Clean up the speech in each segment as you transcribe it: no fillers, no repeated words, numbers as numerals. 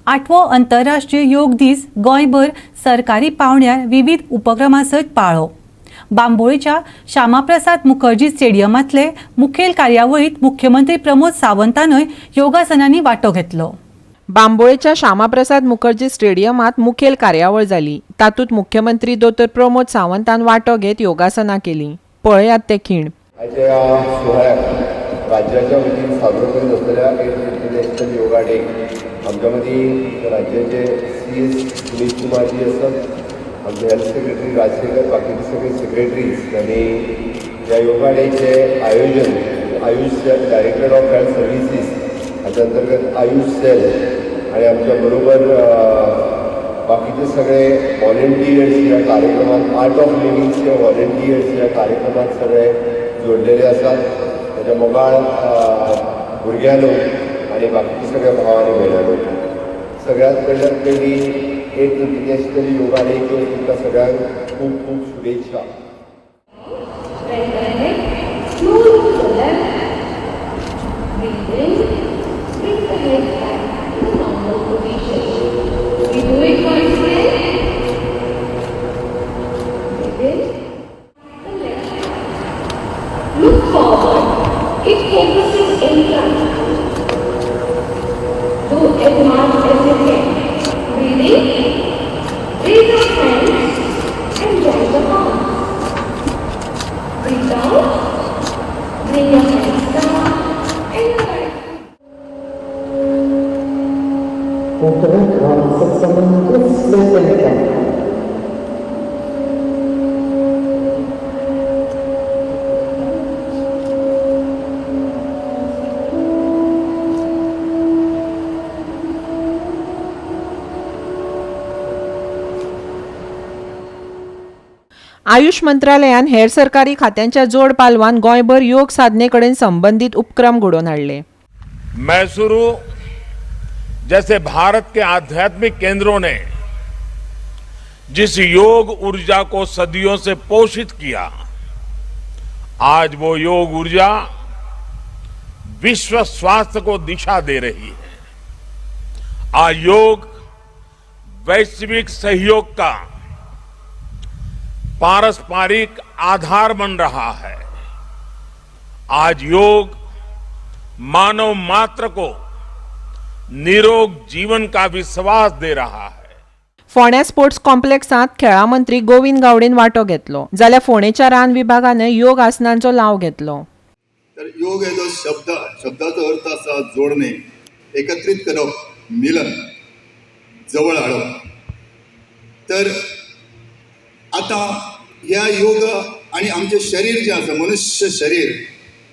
आठवो आंतरराष्ट्रीय योग दीस गोंयभर सरकारी पावंड्यार विविध उपक्रमा सयत पाळ्ळो. बांबोळीच्या श्यामाप्रसाद मुखर्जी स्टेडियमांतले मुखेल कार्यावळीत मुख्यमंत्री प्रमोद सावंतानय योगासनांनी वांटो घेतलो. बांबोळेच्या श्यामाप्रसाद मुखर्जी स्टेडियमात मुखेल कार्यावळ जाली. तातूंत मुख्यमंत्री दोतोर प्रमोद सावंतान वांटो घेत योगासनां केलीं. पळयात ते खीण. आयच्या ह्या सुवाळ्याक राज्याच्या वतीन साजरो करीत आसतल्या एट इंटरनॅशनल योगा डे आमच्या मदीं राज्याचे सी एस सुनील कुमारजी आसात, आमचे हेल्थ सेक्रेटरी राजशेखर, बाकीचे सगळे सेक्रेटरीज आनी ह्या योगा डेचे आयोजन Ayush cell, directorate of health services हाच्या अंतर्गत आयुष सेल आणि आमच्या बरोबर बाकीचे सगळे व्हॉलेंटियर्स ह्या कार्यक्रमात, आर्ट ऑफ लिव्हिंगचे व्हॉलेंटियर्स ह्या कार्यक्रमात सगळे जोडलेले आसात. ताच्या मोगाळ भुरग्यांनो आनी बाकीचे सगळे भाव आनी भयणांनो, सगळ्यात पयल्यात पयलीं एट इंटरनॅशनल योगा डे तुमकां सगळ्यांक खूब खूब शुभेच्छा. Bend the head slowly to the left. Breathe in. Bring the head back to the normal position. We do it once again. Breathe in. The left. Look forward. Keep focusing in front. Do as much as you can. Breathe in. Raise your hands and join the palms. Breathe out. Bring your hands down and your right foot. Contre 724. Ayush मंत्रालयान हेर सरकारी खात्यांच्या जोड पालवान गोंयभर योग साधने कडेन संबंदीत उपक्रम घडोवन हाडले. मैसूरू जैसे भारत के आध्यात्मिक केंद्रों ने जिस योग ऊर्जा को सदियों से पोषित किया, आज वो योग ऊर्जा विश्व स्वास्थ्य को दिशा दे रही है. आज योग वैश्विक सहयोग का पारस्परिक आधार बन रहा है. आज योग मानव मात्र को निरोग जीवन का विश्वास दे रहा है. फोंड्या स्पोर्ट्स कॉम्प्लेक्सांत खेळां मंत्री गोविंद गावडेन वांटो घेतलो, जाल्यार फोंडेच्या रान विभागानय योग आसनांचो लाव घेतलो. तर योग हे जो शब्द, शब्दाचो अर्थ आसा जोडणे, एकत्रीत करप, मिलन, जवळ हाडप. तर आतां ह्या योग आनी आमचें शरीर जें आसा, मनुष्य शरीर,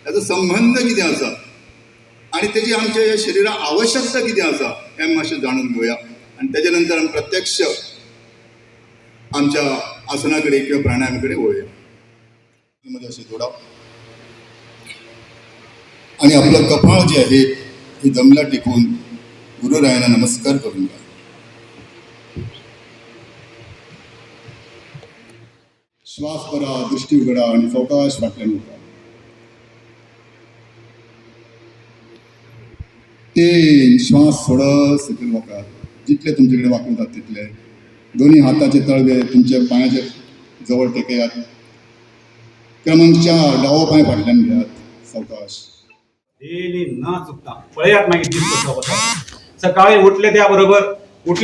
ताचो संबंद कितें आसा आनी तेजी आमच्या ह्या शरिराक आवश्यकता कितें आसा हें आमी मातशें जाणून घेवया आनी तेजे नंतर आमी प्रत्यक्ष आमच्या आसना कडेन किंवा प्राणायामा कडेन वळुया. मध्ये अशें जोडप आणि आपलं कपाळ जे आहे हे जमला टेकून गुरुरायांना नमस्कार करून घ्या. श्वास भरा, दृष्टी उघडा आणि सावकाश फाटल्यान उठा. तीन श्वास सोडत सकयल वाकात, जितले तुमचे कडेन वाकूं जाता तितले. दोन्ही हाताचे तळवे तुमच्या पांयाच्या जवळ टेकयात. क्रमांक 4, डावो पांय फाटल्यान घेयात, सावकाश. डेली न चुकता पळयात मागीर दीस कसो वता. सकाळी उठले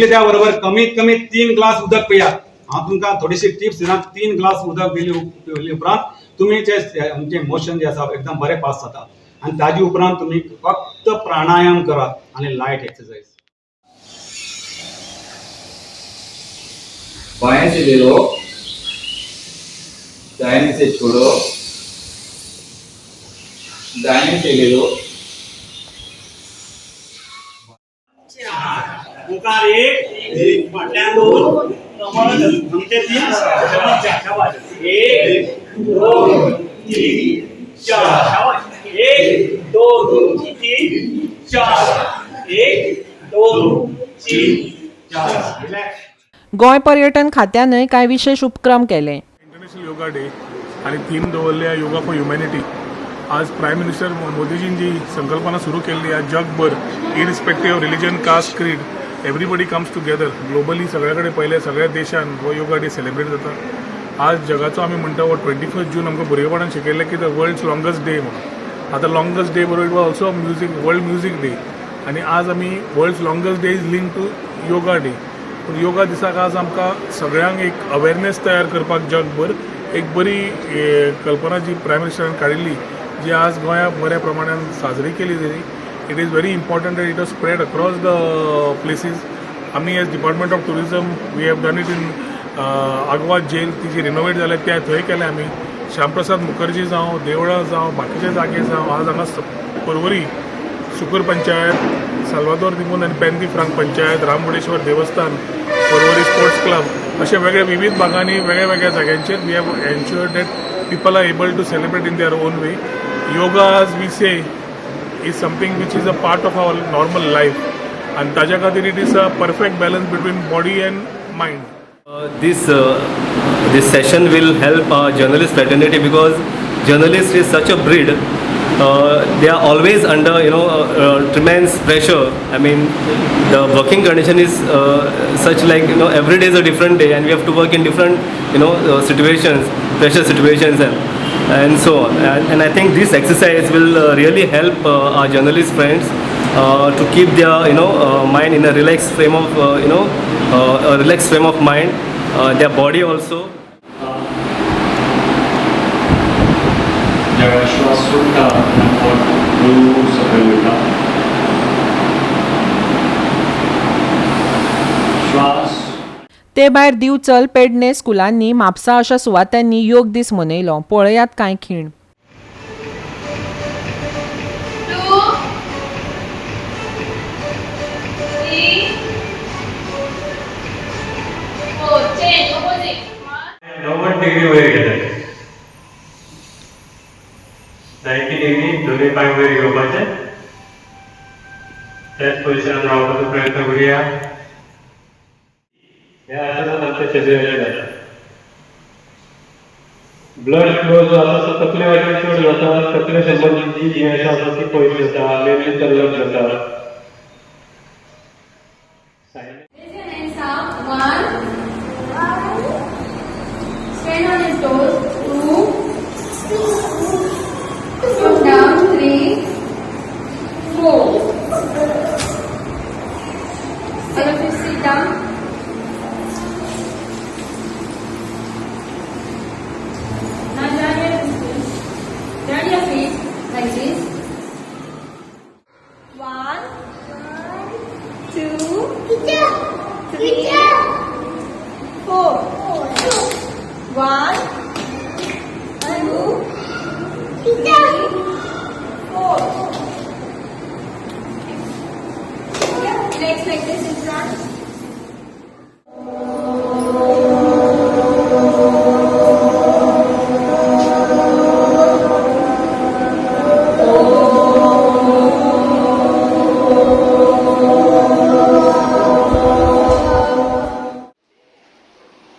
त्या बरोबर कमीत कमी 3 ग्लास उदक पियात. हांव तुमकां थोडीशी टिप्स दिना. 3 ग्लास उदक पिली उपरांत तुमी जे तुमचें मोशन जें आसा एकदम बरें पास जाता आनी ताजे उपरांत तुमी फक्त प्राणायाम करात आनी लायट एक्सरसाइज. बाएं से ले लो, दाहिने से छोड़ो, दाहिने से ले लो. मुखार एक, फाटल्यान दोन, कमर धमके तीन, चार. शाबाश. एक, दोन, तीन, चार. शाबाश. एक, दोन, तीन, चार. एक, दोन, तीन, चार. रिलॅक्स. गोंय पर्यटन खात्यानय कांय विशेष उपक्रम केले. इंटरनॅशनल योगा डे आणि थीम दवरली आहे योगा फॉर ह्युमॅनिटी. आज प्रायम मिनिस्टर मोदीजीन जी संकल्पना सुरू केल्ली आहे, जगभर irrespective of religion, caste, creed Everybody comes together globally. सगळ्या कडेन पळयल्यार सगळ्या देशान हो योगा डे सेलिब्रेट जाता. आज जगाचो आमी म्हणटा हो 21 जून आमकां भुरगेपणान शिकयल्लें की the world's longest day म्हणून. आतां लॉंगस्ट डे बरोबर it was also music world music day आनी आज आमी world's longest day is link to yoga day. पूण योगा दिसाक आज आमकां सगळ्यांक एक अवेरनेस तयार करपाक जगभर एक बरी कल्पना जी प्रायम मिनिस्टरान काडिल्ली, जी आज गोंयांत बऱ्या प्रमाणान साजरी केली जाली. It is very important that it was spread across the places. आमी as department of tourism we have done it in Aguada jail, ती जी रिनोवेट जाल्या त्या थंय केल्या आमी. श्यामप्रसाद मुखर्जी जावं, देवळां जावं, बाकीचे जागे जावं, आज हांगा पर्वरी सुकूर पंचायत, साल्वादोर दिमून आनी पेंदी फ्रांक पंचायत, रामबुडेश्वर देवस्थान, पर्वरी स्पोर्ट्स क्लब, अशे वेगळे विविध भागांनी वेगळ्या वेगळ्या जाग्यांचेर we have ensured that people are able to celebrate in their own way. Yoga, as we say, is something which is a part of our normal life आनी ताज्या खातीर it is a perfect balance between body and mind. This session will help our journalist fraternity because journalist is such a breed. They are always under tremendous pressure. I mean, the working condition is such like every day is a different day, and we have to work in different situations, pressure situations, and so on. And I think this exercise will really help our journalist friends to keep their mind in a relaxed frame of you know a relaxed frame of mind, their body also. ज्या वेळार श्वास सोडटा तेन्ना पोट हळू सकयल वयता. श्वास ते भायर दिवचल, पेडणे स्कुलांनी, म्हापसा अशा सुवातांनी योग दीस मनयलो. पळयात कांय खीण. Two, three, four. Change opposite. One. 90 degree वयर घेतात, 90 डिग्री. दोनूय पांय वयर घेवपाचे, त्याच पोजिशनान रावपाचो प्रयत्न करुया. हे आसनान आमच्या शरीराचेर जाता ब्लड फ्लो जो आसा तो तकले वाटेन चड जाता. तकले संबंदीत जी दुयेंसां आसा ती पयस जाता, मेंदू तल्लक जाता. Raise your hands up. One. Stand on your toes. Two. Foot down. Three. Four. All of you sit down. Now turn your feet like this. One, two, three, four. One, two, three, four. Legs like this in front.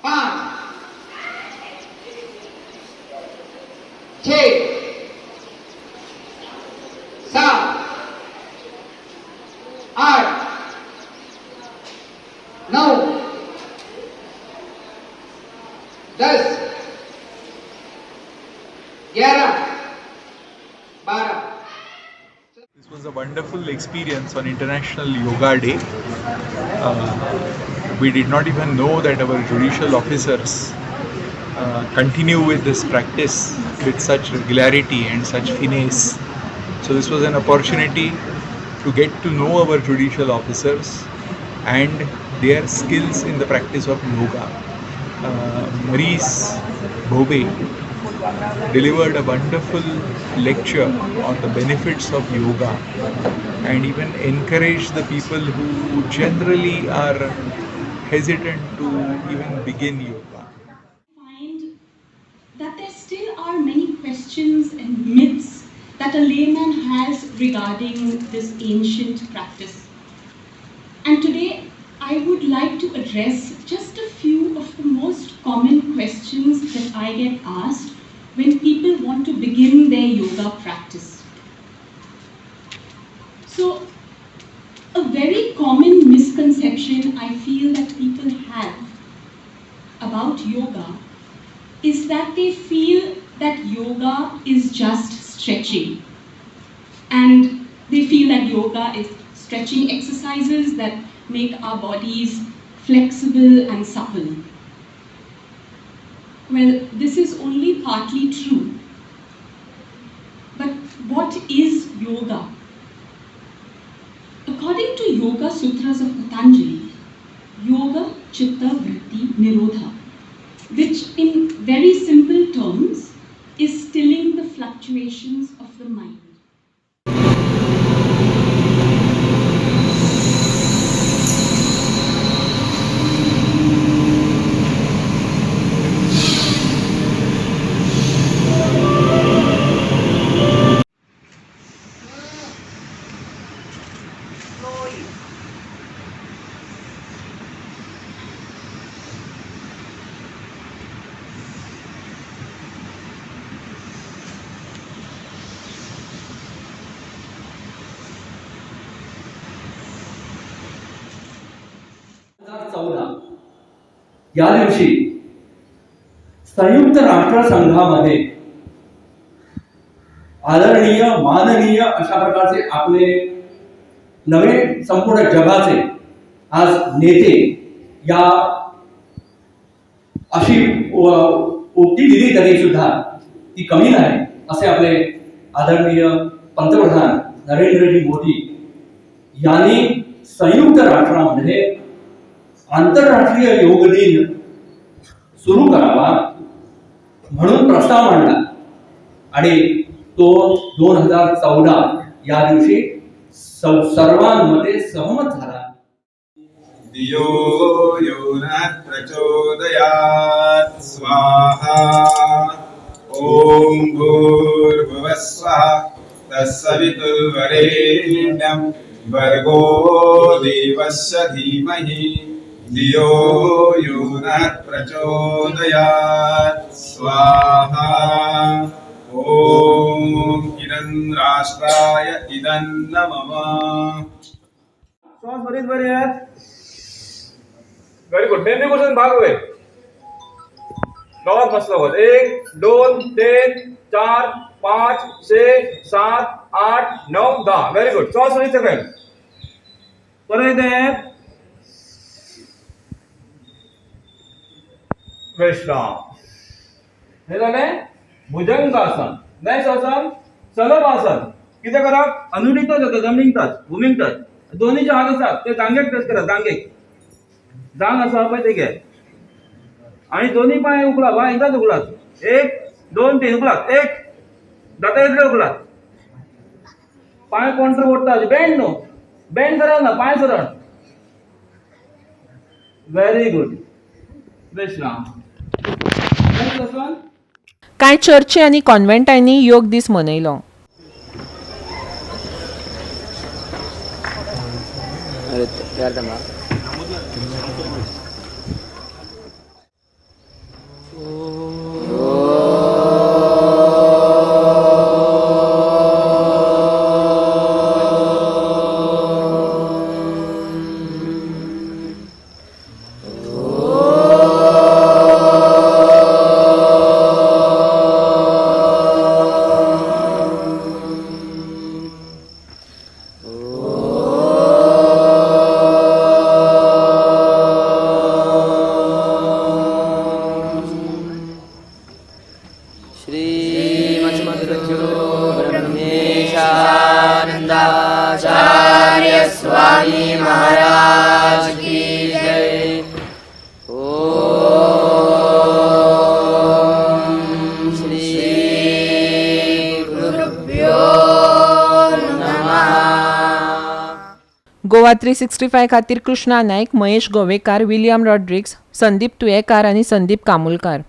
पाँच, छ, सात, आठ, नौ, 10, 11, 12. This was a wonderful experience on International Yoga Day. We did not even know that our judicial officers continue with this practice with such regularity and such finesse. So this was an opportunity to get to know our judicial officers and their skills in the practice of yoga. Maurice Bhobe delivered a wonderful lecture on the benefits of yoga and even encouraged the people who generally are hesitant to even begin yoga. Find that there still are many questions and myths that a layman has regarding this ancient practice. And today I would like to address just a few of the most common questions that I get asked when people want to begin their yoga practice. So, a very common misconception just stretching. And they feel that yoga is stretching exercises that make our bodies flexible and supple. Well, this is only partly true. But what is yoga? According to Yoga Sutras of Patanjali, Yoga Chitta Vritti Nirodha, which in very simple terms is stilling the fluctuations of the mind. 14 या दिवशी संयुक्त राष्ट्रसंघामध्ये आदरणीय, माननीय अशा प्रकारचे आपले नवे संपूर्ण जगाचे आज नेते या अशी उक्ती दिली तरी सुद्धा ती कमी नाही, असे आपले आदरणीय पंतप्रधान नरेंद्रजी मोदी यांनी संयुक्त राष्ट्रामध्ये आंतरराष्ट्रीय योग दिन सुरू करावा म्हणून प्रस्ताव मांडला आणि तो 2014 या दिवशी सर्वांमध्ये सहमत झाला. धियो यो नः प्रचोदयात् स्वाहा. ॐ भूर्भुवः स्वः तत्सवितुर्वरेण्यं भर्गो देवस्य धीमहि धियो यो नः प्रचोदयात् स्वाहा. ॐ इदं राष्ट्राय इदं न मम. श्वास बरेच बरे आहेत. Very good. मेंदू कुसून भाग वयर गावात बसलो. 1 2 3 4 5 6 7 8 9 10. Very good. श्वास बरीच सकयल परत येत. विश्राम. हे जालें भुजंगासन. नेक्स्ट आसन शलभासन. कितें करप? अनुलित जाता, जमनीक टच, भुमीक टच. दोन्ही जे हात आसात ते जांगेक टच करात. जांगेक जांग आसा पळय ते घे आणि दोन्ही पांय उखलात. पांय एकदाच उखलात. 1 2 3 उखलात. 1 जाता इतले उखलात. पांय कोण तर ओडटा, बेंड न्हू, बेंड करप ना, पांय सरळ. Very good. विश्राम. नेक्स्ट आसन. कांय चर्ची आनी कॉन्व्हेंटांनी योग दीस मनयलो. श्रीमद्ब्रह्मेशानन्दाचार्य स्वामी महाराज की जय. ॐ श्री गुरुभ्यो नमः. गोवा 365 खातीर कृष्णा नायक, महेश गोवेकार, विलियम रॉड्रिग्स, संदीप तुयेकार आनी संदीप कामुलकार.